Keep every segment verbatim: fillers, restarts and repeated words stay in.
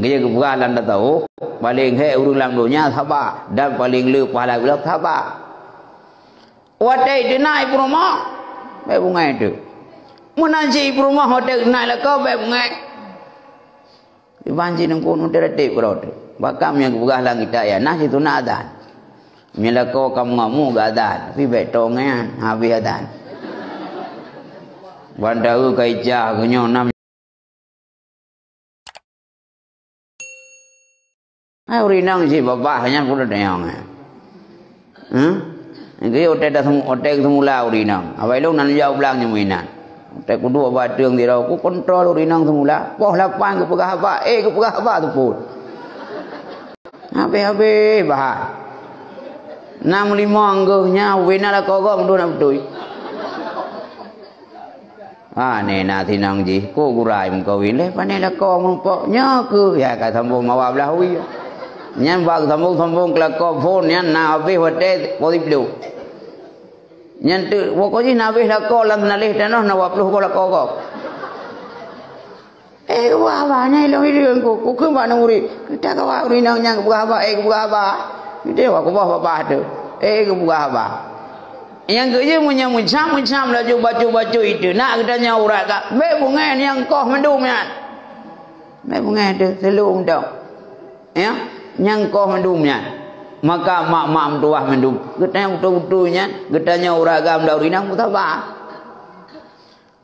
Geuyue geupeugah lam tasawuf, paleng hék ureuëng lam donya saba, dan paleng le pahala geuh saba. Watée teunak ié peurumoh, bék beungéh teuk. Meunan cit ié peurumoh watée teunak lakoe, bék beungéh. Iban cit neungku nute ratéb keudroe teuk. Bahkan nyang geupeugah lam kitab ya, na situna adan. Meulakoe ka meungamuk geuh adan, tapi bék tong nyan, habéh adan. Ban taeu ka icah geuh nyoe nam. Hai ureuëng inong cit babah nyan pun ada nyang. Huh? Geuyue otai dah semu-, otai seumula ureuëng inong. Awai lôn nan jauh blang nyang mainan. Otai kuduek bateueng sidroe, ku kontrol ureuëng inong seumula. Poh lapan geupeugah haba, eh geupeugah haba teupot. Habéh-habéh bahan. Nam limong geuh nya, wina lakoe gob dua na beutôi. Ah, nena sinang jih, kok gura meukawen lé, pane lakoe meurumpok. Nyoe keuh, ya ka sambong mawa blah wie. Nyan bak sambong-sambong keu lakoe phon, nyan na habéh watée posiblo. Nyan teuk, pokok jih na habéh lakoe lam seunaleh tanoh na dua ploh boh lakoe gob. Eh, geupeugah haba, nyan ilong ideueng ku, ku kheun bak nang murit. Kita kawa ureuëng inong nyang geupeugah haba, eh, geupeugah haba. Geude wa kuboh babah tu. Eh, geupeugah haba. Nyang keujeuet meunyoe meucam-meucam laju bacut-bacut itu, nak geutanyoe urat ka, bék beungéh nyang koh mandum nyan. Bék beungéh tu, seuleueng dong. Ya, nyang koh mandum nyan. Maka mak-mak meutuwah mandum. Geutanyoe beutôi-beutôi nyan, geutanyoe urat agam dan ureuëng inong musaba.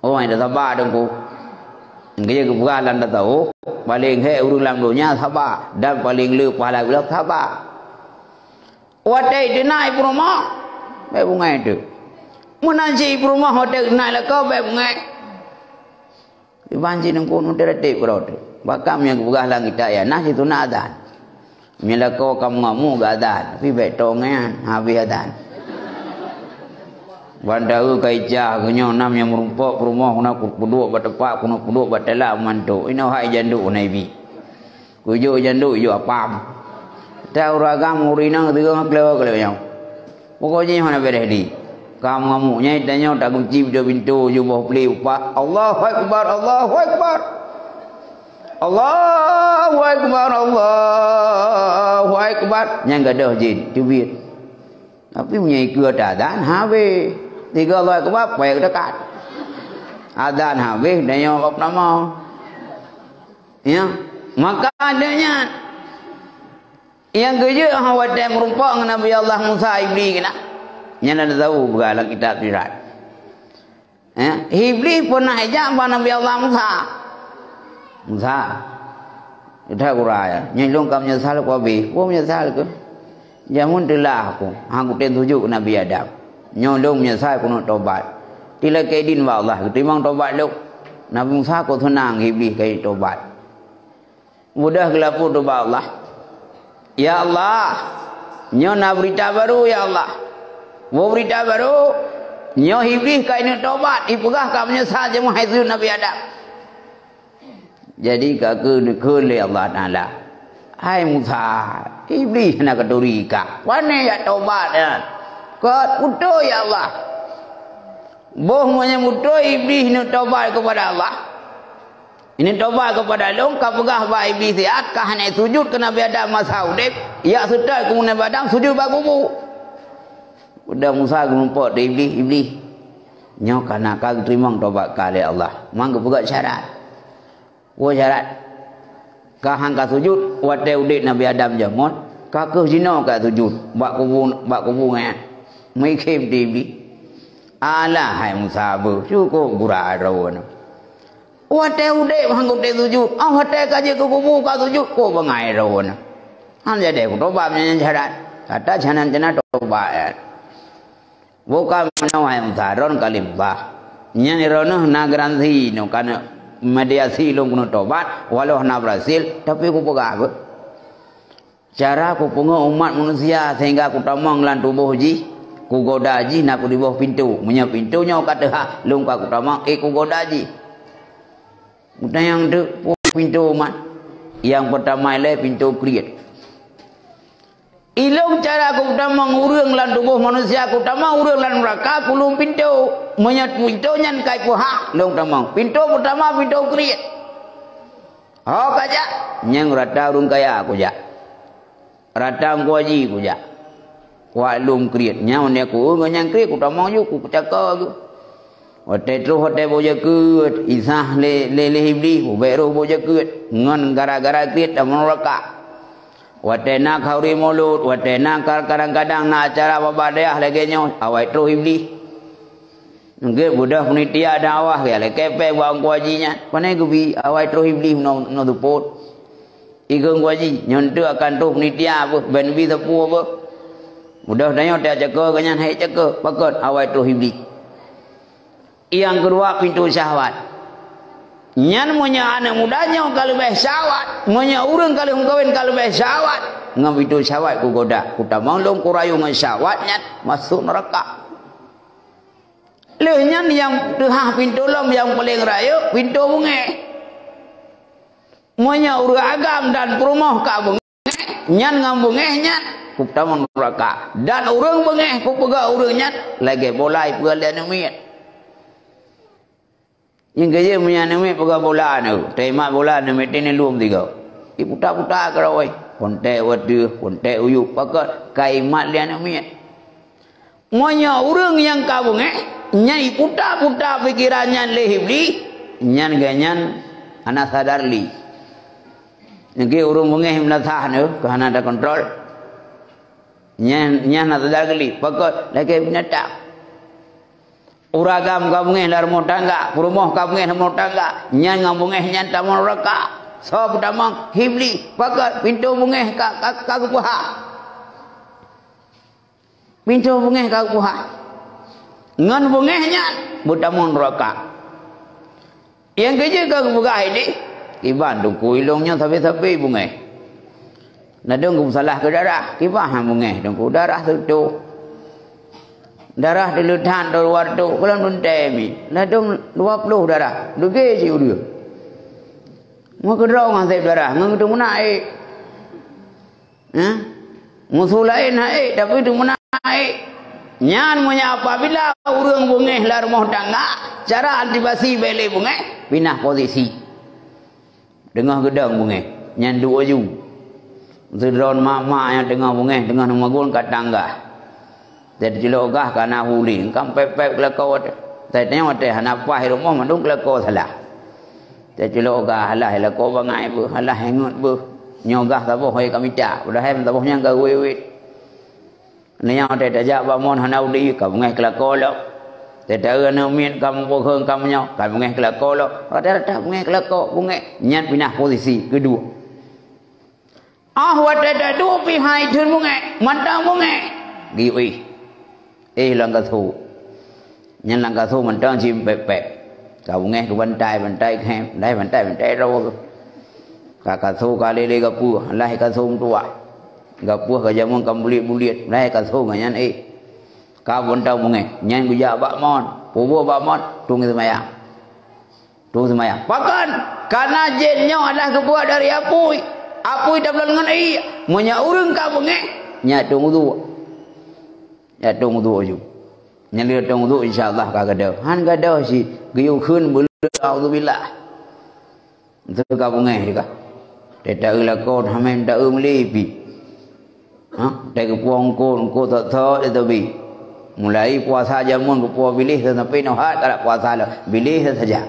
Oh, nyang saba teungku. Geuyue geupeugah lam tasawuf, paleng hék ureuëng lam donya saba, dan paleng le pahala geuh saba. Watée teunak ié peurumoh, bék beungéh teuk. Meunan cit ié peurumoh watée teunak lakoe, bék beungéh. Iban cit neungku nute ratéb keudroe teuk. Bahkan nyang geupeugah lam kitab ya, na situna adan. Meulakoe ka meungamuk geuh adan, tapi bék tong nyan, habéh adan. Ban taeu ka icah geuh nyoe nam nyang meurumpok peurumoh, keuneuk peuduek bak teumpat, keuneuk peuduek bak tala meumantok. Inoe hai janduk na ibi. Kujok janduk jok apam. Ta ureuëng agam ureuëng inong teuga kleue-kleue nyoe. Pokok jih hana beres di. Ka meungamuk nyan tanyoe takunci pintoe-pintoe ju boh ple upah. Allahu Akbar, Allahu Akbar. Allahu Akbar, Allahu Akbar. Nyang gadôh jin, teubiet. Tapi meunyoe ikeu ata azan, habéh. Tiga Allahu Akbar, payah dekat. Azan habéh, dan nyoe apa nama? Ya, maka ada nyan. Nyang keujeuet hana watée meurumpok ngon Nabi Allah Musa, Iblih keunan. Nyan na tahu buka lam kitab Sirat. Ya, Iblih pernah ijak bak Nabi Allah Musa. Musa, dah gura ya. Nyoe lôn ka meunyeusal ku habéh. Ku meunyeusal ke? Jameun teulah aku. Hang kutem sujud keu Nabi Adam. Nyoe lôn meunyeusal keuneuk tobat. Tilakée idin bak Allah, geuteurimong tobat lôn. Nabi Musa ku seunang Iblih ka tobat. Mudah geulapu ubak Allah. Ya Allah, nyoe na beurita barô, ya Allah. Woe beurita barô, nyoe Iblih ka ineuk tobat, ipeugah ka meunyeusal jeuet meuhai sujud Nabi Adam. Jadi ka keu-, kheun lé Allah Taala, "Hai Musa, Iblih na katuri ka. Pane jak tobat nyan? Kot beutôi, ya Allah." Boh meunyoe beutôi Iblih ineuk tobat keupada Allah, Ini tobat keupada lôn, ka peugah bak Iblih siat, ka hana sujud keu Nabi Adam masa udeb, jak seutôt keu Nabi Adam sujud bak kubu. Udah Musa geumeurumpok di Iblih, "Iblih, nyoe ka na ka geuteurimong tobat ka lé Allah, mang geupeugah syarat." "Woe syarat?" "Ka hang ka sujud watée udeb Nabi Adam jameun, ka keuh jinoe ka sujud bak kubu, bak kubu nyan." Meuikhém di Iblih. "Alah hai Musa beuh, cukup gura droeneuh. Watée udeb hana kutem sujud, ah watée ka jeuet keu kubu ka sujud, kok bangai droeneuh. Han jadi kutobat meunyoe nyan syarat." Kata, "Sinan cina tobat, ya." "Bukan meunoe hai Musa, droeneuh ka limbah. Nyan droeneuh na garansi nyoe ka na mediasi lôn keuneuk tobat, walau hana berhasil, tapi kupeugah beuh. Cara kupeungeut umat manusia sehingga kutamong lam tuboh jih, kugoda jih na keu di boh pintoe. Meunyoe pintoe nyoe ka teuhah, lôn ka kutamong, eh, kugoda jih." Meutanyong teuk, "Peue pintoe umat?" "Nyang peurtama ilée pintoe kriet." "Ilôn cara kutamong ureuëng lam tuboh manusia, kutamong ureuëng lam nuraka, kulôn pintoe. Meunyoe pintoe nyan ka ipeuhah, lôn tamong. Pintoe peurtama pintoe kriet." Ho kajak, nyang rata ureuëng kaya kujak. Rata Teungku Haji kujak. Kuat lom kriet. Nyan nyoe ku ngon nyang kriet, kutamong ju, kucakô ju. Watée troh watée boh jakeuet, isah lé, lé, lé Iblih, ubek roh boh jakeuet. Ngon gara-gara kriet tamong neuraka. Watée na khanduri mulod, watée na ka-, kadang-kadang na acara babah dayah lagée nyoe, awai troh Iblih. Nggét beudoh peunitia dan awah ya lé kepée bak Teungku Haji nyan. Pane geubi awai troh Iblih meunoe, meunoe seupôt. Ikheun Teungku Haji, nyoe teuk akan troh peunitia beuh, ben bi sapeue beuh. Mudah tanyoe teucakô keu nyan hai cakô, pakon awai troh Iblih. Nyang keudua pintoe syahwat. Nyan meunyoe aneuëk muda nyoe ka leubeh syahwat, meunyoe ureuëng ka lheueh meukawen ka leubeh syahwat, ngon pintoe syahwat kugoda, kutamong lom kurayu ngon syahwat nyan masôk neuraka. Lheueh nyan nyang teuhah pintoe lom nyang paleng rayeuk, pintoe beungéh. Meunyoe ureuëng agam dan peurumoh ka beungéh, nyan ngon beungéh nyan kutamong neuraka. Dan ureuëng beungéh kupeugah ureuëng nyan lagée bola ipeugah lé aneuëk miet. Nyang keujeuet meunyoe aneuëk miet peugah bola nyoe, teuimat bola aneuëk miet teuh lom tiga. Iputa-puta keudroe, pontée u ateueh, pontée u yup, pakon ka imat lé aneuëk miet. Meunyoe ureuëng nyang ka beungéh, nyan iputa-puta pikeran nyan lé Iblih, nyan geuh nyan hana sadar lé. Nyan keuh ureuëng beungéh meunasah nyoe, ka hana takontrol. Nyan, nyan hana sadar lé, pakon lagée binatang. Ureuëng agam ka beungéh lam rumoh tangga, peurumoh ka beungéh lam rumoh tangga, nyan ngon beungéh nyan tamong neuraka. Soe peutamong? Iblih. Pakon pintoe beungéh ka, ka, ka geupeuhah. Pintoe beungéh ka geupuhah. Ngon beungéh nyan beutamong neuraka. Nyang keujeuet ka geupeugah idéh, kiban teungku ilong nyoe sabe-sabe beungéh. Ladôm geupeusalah keu darah, kiban han beungéh teungku, darah seutoh. Darah teuleuthan teuh luwa teuk, gohlom teuntée mi. Ladôm dua ploh darah, leubeh cit ureuëng. Meukeudroe ngon sép darah, ngon teumeunak ék. Hah? Musoh laén han ék, tapi teumeunak ék. Nyan meunyoe apabila ureuëng beungéh lam rumoh tangga, cara antisipasi bék lé beungéh, pinah posisi. Teungoh geudong beungéh, nyan duek aju. Sidroe mak-mak nyang teungoh beungéh, teungoh neumagun ka tanggah. Teucilok gah ka na hu lé, ka pép-pép keulakô teuh. Teutanyoe teuh hana paih rumoh mandum keulakô salah. Teucilok gah alah lakoe bangai beuh, alah ingat beuh. Nyoe gah saboh hai ka mita, padahai saboh nyan ka wét-wét. Nyoe teuh tajak bak mon hana udi, ka beungéh keulakô lom. Teuta aneuëk miet ka meupeukheueng ka meunyoe, ka beungéh keulakô lom. Rata-rata beungéh keulakô, beungéh nyan pinah posisi keudua. Ah, watée taduek pih hai thon beungéh, mantong beungéh. Geuyue éh. Éh lam gasoe. Nyan lam gasoe mantong cit pép-pép. Ka beungéh keu bantai, bantai khem, bantai, bantai, bantai droe. Ka gasoe ka lé-lé gapeue, alah gasoe meutuwah. Gapeue ka jameun ka buliet-buliet, alah gasoe ngon nyan éh. Ka mantong beungéh, nyan geujak bak mon, peubuet bak mon, tueng seumayang. Tueng seumayang. Pakon? Kareuna jén nyoe adalah geubuet dari apui. Apui tablon ngon ié. Meunyoe ureuëng ka beungéh, nyan tueng uduk. Nyan tueng uduk aju. Nyan lé tueng uduk, insya Allah ka gadôh. Han gadôh cit geuyue kheun beuleueh, auzubillah. Teuka beungéh teuka. Teuta eu lakoe, hamé teuta eu meuli pih. Ha, teugeupue eungkôt, eungkôt thot-thot teubi. Mulai puasa jameun geupuwoe biléh sampai nyoe hat ka puasa lom, biléh saja.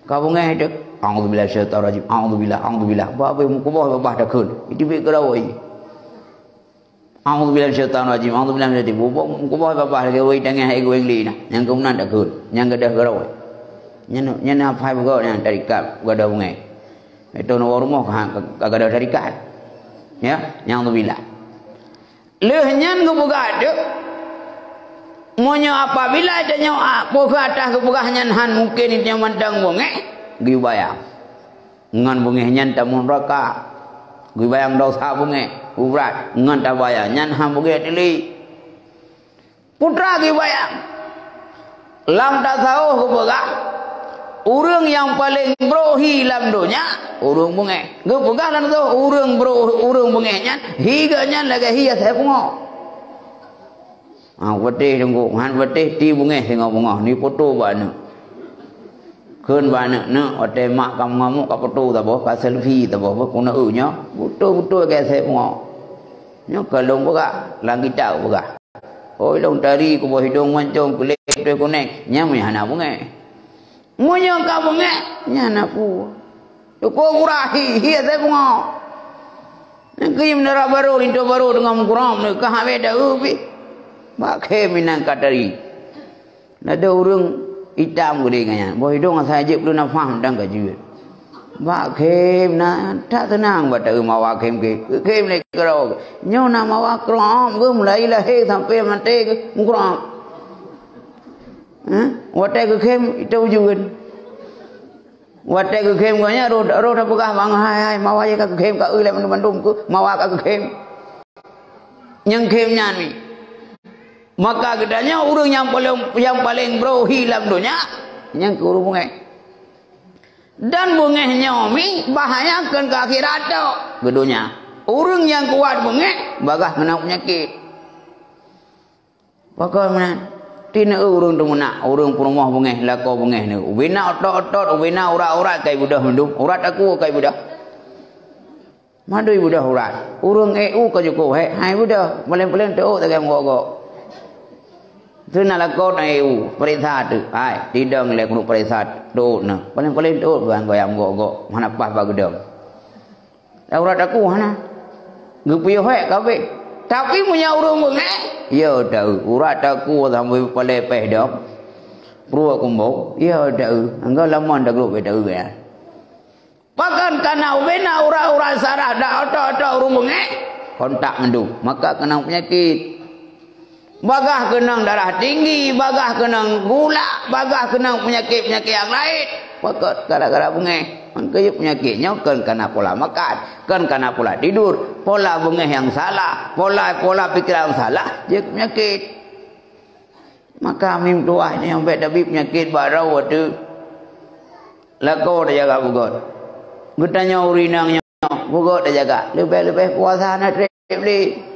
Ka beungéh teuh, "A'udzubillahi minasyaitonirrajim, a'udzubillah, a'udzubillah." Bah, bah, meukuboh babah takheun. Itu bit keudawai. "A'udzubillahi minasyaitonirrajim, a'udzubillahi minasyaitonirrajim." Boh, boh, meukuboh babah lagée wai tangah hai gueng li nah. Nyang keunan takheun, nyang gadôh keudawai. Nyan, nyan hafai beugôt nyan tarikat gadôh beungéh. Itu nyoe rumoh ka, ka, ka gadôh tarikat. Ya, a'udzubillah. Lheueh nyan geupeugah teuk, meunyoe apabila tanyoe, a, peugah atah geupeugah nyan han mungken tanyoe mantong beungéh, geuyue bayang. Ngon beungéh nyan tamong neuraka. Geuyue bayang desya beungéh, beubrat, ngon tabayang nyan han beungéh teulik. Peue teuma geuyue bayang. Lam tasawôh geupeugah, ureuëng nyang paleng brôk hi lam donya, ureuëng beungéh. Geupeugah lam tasawôh, ureuëng brôk, ureuëng beungéh nyan, hi geuh nyan lagée hi asai pungoh. Ha, peutéh teungku, han peutéh ti beungéh singoh beungoh, ni poto bak aneuëk. Kheun bak aneuk-aneuk, watèe mak ka meungamuk, ka foto saboh, ka selfie saboh, beuh, keuneuk eu nyoe, beutôi-beutôi lagèe asèe pungo. Nyoe ka lôn peugah, lam kitab peugah. Oi, lôn tari kuboh hidông mancông, kulét beutôi kunèng, nyan meunyo hana beungèh. Meunyo ka beungèh, nyan na peue. Syukur gurah hi, hi asèe pungo. Nyan keuh meunara barô, linto barô teungoh meukurab, ka habéh taeu pih. Bak khém inan ka tari. Ladôm ureueng itam geudeh ngon nyan. Boh idong asai jeuet peue na pham dan ka jeuet. Bak khém na that seunang bak taeu mawa khém-khém. Khém lé keudroe. Nyoe na mawa keudroe geuh mulai lahé sampoe maté geuh meukeudroe. Hah? Watèe geukhém itu ujeuen. Watèe geukhém geuh nyan roh, roh tapeugah bang hai, hai, mawa jih ka geukhém ka eu lé mandum-mandum keuh mawa ka geukhém. Nyang khém nyan mi. Maka geutanyoe ureueng nyang paleng, nyang paleng brohi lam donya, nyang keu ureueng beungèh. Dan beungèh nyoe mi bahaya keu akhirat tok keu donya. Ureueng nyang kuat beungèh, bagaih keunong peunyakét. Pakon meunan? Ti na ureueng teumeunak, ureueng peurumoh beungèh, lakoe beungèh nyoe. Ubena otot-otot, ubena urat-urat kai beudôh mandum, urat aku kai beudôh. Mandum beudôh urat. Ureueng ék u ka jukôp hék, hai beudôh, paleng-paleng teuôt lagèe meugok-gok. Teuh na lakoe na ék u, peuriksa teuh. Hai, tidong lé keuneuk peuriksa teuôt na. Paleng-paleng teuôt bang goyang meugok-gok, hana paih bak geudong. Urat aku hana. Geupiôh hék ka abéh. Tapi meunyo ureueng beungèh, ya taeu. Urat aku sampoe paleng péh dong. Pruet kumbok, ya taeu. Enggak lama dah grup ya taeu ya. Pakon kana ubena urat-urat sarah dak otot-otot ureueng beungèh, kontak mandum, maka keunong peunyakét. Bagaih keunong darah tinggi, bagaih keunong gula, bagaih keunong peunyakét-peunyakét nyang laén. Pakon gara-gara beungèh. Mangkeuh peunyakét nyoe kon kana pola makan, kon kana pola tidur, pola beungèh nyang salah, pola, pola pikiran salah, jeuet peunyakét. Maka mim tuwah nyoe bèk tabi peunyakét bak droe teuh. Lakoe tajaga beugöt. Geutanyoe ureueng inong nyoe beugöt tajaga. Leubeh-leubeh puasa na trép lé.